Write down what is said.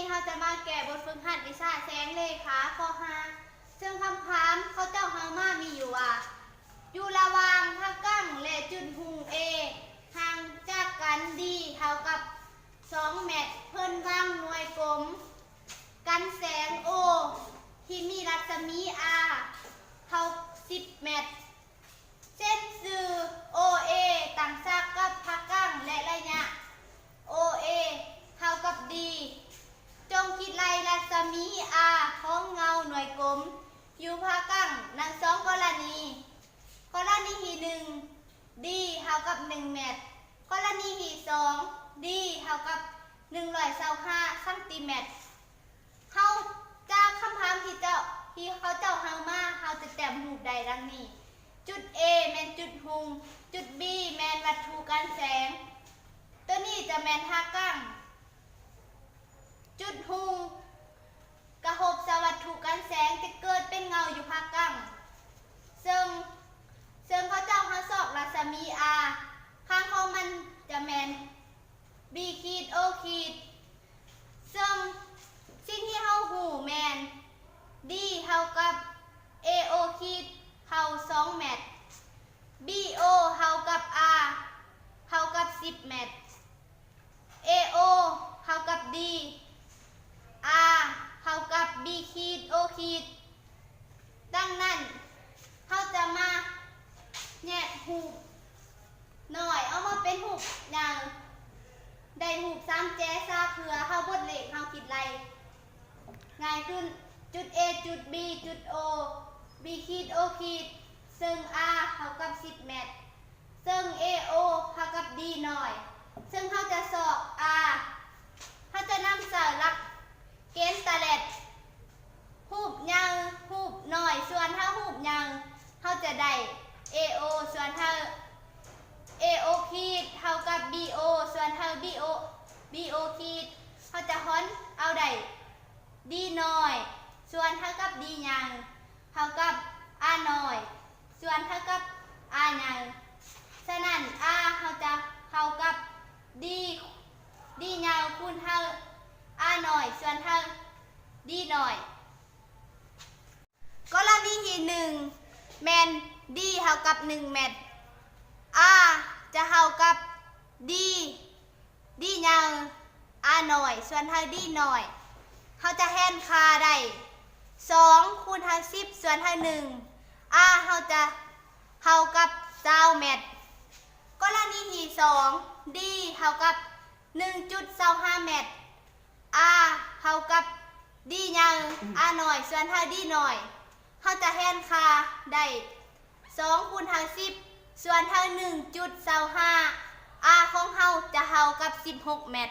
ນີ້ເຮົາຈະມາແກ້ບົດຝຶກຫັດວິຊາແສງເລຂາຂໍ້ຫ້າ ເຊິ່ງຄຳຖາມເຂົາເຈົ້າເອົາມາມີຢູ່ວ່າ ຢູ່ລະຫວ່າງພະກັງ ແລະ ຈຸດຫຸ່ງ A ຫ່າງຈາກກັນ D ເທົ່າກັບສອງແມັດ ເພິ່ນວາງໜ່ວຍກົມກັນແສງ O ທີ່ມີລັດສະໝີ R ເທົ່າສິບແມັດ. ເຊັ່ນຊື່ ໂອເອ ຕັ້ງສາກກັບພະກັງ ແລະ ໄລຍະ ໂອເອ ເທົ່າກັບ D. ຈົ່ງຄິດໄລ່ລັດສະໝີ R ຂອງເງົາໜ່ວຍກົມຢູ່ພະກັງໃນສອງກໍລະນີ. ກໍລະນີທີໜຶ່ງ D ເທົ່າກັບໜຶ່ງແມັດ. ກໍລະນີທີສອງ D ເທົ່າກັບໜຶ່ງຮ້ອຍຊາວຫ້າຊັງຕີແມັດ. ເຮົາຈາກຄຳຖາມທີ່ເຈົ້າ ທີ່ເຂົາເຈົ້າເອົາມາ ເຮົາຈະແຕ້ມຮູບໄດ້ດັ່ງນີ້. ຈຸດ A ແມ່ນຈຸດຫຸ່ງ, ຈຸດ B ແມ່ນວັດຖຸກັນແສງ, ໂຕນີ້ຈະແມ່ນພະກັງ. ຈຸດຫຸ່ງກະທົບໃສ່ວັດຖຸກັນແສງ ຈະເກີດເປັນເງົາຢູ່ພະກັງ. ເຊິ່ງ ເຊິ່ງເຂົາເຈົ້າເອົາຊອກລັດສະໝີ R ຂ້າງຂອງມັນຈະແມ່ນ B ຂີດ O ຂີດ. ເຊິ່ງສິ່ງທີ່ເຮົາຮູ້ແມ່ນ D ເທົ່າກັບ AO ຂີດເທົ່າສອງແມັດ, BO ເທົ່າກັບ R ເທົ່າກັບສິບແມັດ, AO ເທົ່າກັບ D, R ເທົ່າກັບ B ຂີດ O ຂີດ. ດັ່ງນັ້ນ ເຮົາຈະມາແຍກຮູບນ້ອຍອອກມາເປັນຮູບໃຫຍ່ ໄດ້ຮູບສາມແຈຊະ ເພື່ອເຮົາບົດເລກເຮົາຄິດໄລ່ງ່າຍຂຶ້ນ. ຈຸດ A ຈຸດ B ຈຸດ O, B ຂີດ O ຂີດ ເຊິ່ງ R ເທົ່າກັບສິບແມັດ. ເຊິ່ງ AO ເທົ່າກັບ D ນ້ອຍ ເຊິ່ງເຮົາຈະຊອກ R ເຮົາຈະນຳໃຊ້ຫຼັກເກນຕາແລັດ ຮູບໃຫຍ່ຮູບນ້ອຍສ່ວນເທົ່າຮູບໃຫຍ່ ເຮົາຈະໄດ້ AO ສ່ວນເທົ່າ AO ຂີດເທົ່າກັບ BO ສ່ວນເທົ່າ BO BO ຂີດ ເຮົາຈະຫອນເອົາໄດ້ D ນ້ອຍສ່ວນເທົ່າກັບ D ໃຫຍ່ ເທົ່າກັບ R ນ້ອຍສ່ວນເທົ່າກັບ R ໃຫຍ່. ສະນັ້ນ R ເຮົາຈະເທົ່າກັບ D D ໃຫຍ່ຄູນເທົ່າ R ນ້ອຍສ່ວນເທົ່າ D ນ້ອຍ. ກໍລະນີທີໜຶ່ງ ແມ່ນ D ເທົ່າກັບໜຶ່ງແມັດ, R ຈະເທົ່າກັບ D D ໃຫຍ່ R ນ້ອຍສ່ວນເທົ່າ D ນ້ອຍ. ເຮົາຈະແທນຄ່າໄດ້ ສອງຄູນເທົ່າສິບສ່ວນເທົ່າໜຶ່ງ, R ເຮົາຈະເທົ່າກັບຊາວແມັດ. ກໍລະນີທີສອງ D ເທົ່າກັບໜຶ່ງຈຸດຊາວຫ້າແມັດ, R ເທົ່າກັບ D ໃຫຍ່ R ນ້ອຍສ່ວນເທົ່າ D ນ້ອຍ. ເຮົາຈະແທນຄ່າໄດ້ ສອງຄູນເທົ່າສິບສ່ວນເທົ່າໜຶ່ງຈຸດຊາວຫ້າ, R ຂອງເຮົາຈະເທົ່າກັບສິບຫົກແມັດ.